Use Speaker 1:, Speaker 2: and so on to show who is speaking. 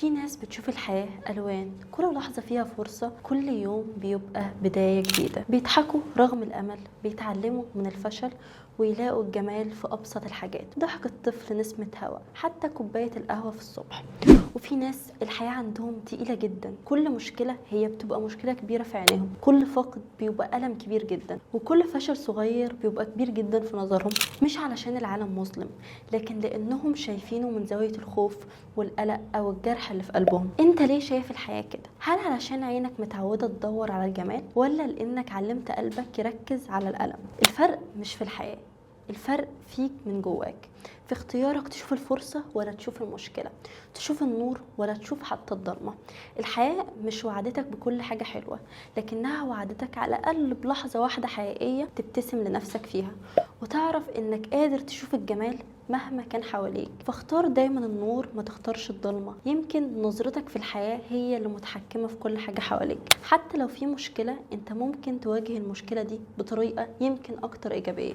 Speaker 1: في ناس بتشوف الحياة ألوان، كل لحظة فيها فرصة، كل يوم بيبقى بداية جديدة. بيضحكوا رغم الأمل، بيتعلموا من الفشل، ويلاقوا الجمال في أبسط الحاجات، ضحك الطفل، نسمة هواء، حتى كوباية القهوة في الصبح. وفي ناس الحياة عندهم تقيلة جدا، كل مشكلة هي بتبقى مشكلة كبيرة في عينيهم، كل فقد بيبقى ألم كبير جدا، وكل فشل صغير بيبقى كبير جدا في نظرهم. مش علشان العالم مظلم، لكن لأنهم شايفينه من زاوية الخوف والقلق أو الجرح اللي في قلبهم. انت ليه شايف الحياة كده؟ هل علشان عينك متعودة تدور على الجمال، ولا لأنك علمت قلبك يركز على الألم؟ الفرق مش في الحياة، الفرق فيك من جواك، في اختيارك تشوف الفرصة ولا تشوف المشكلة، تشوف النور ولا تشوف حتى الضلمة. الحياة مش وعدتك بكل حاجة حلوة، لكنها وعدتك على الأقل بلحظة واحدة حقيقية تبتسم لنفسك فيها، وتعرف إنك قادر تشوف الجمال مهما كان حواليك. فاختار دايما النور، ما تختارش الضلمة. يمكن نظرتك في الحياة هي اللي متحكمة في كل حاجة حواليك. حتى لو في مشكلة، انت ممكن تواجه المشكلة دي بطريقة يمكن أكتر إيجابية.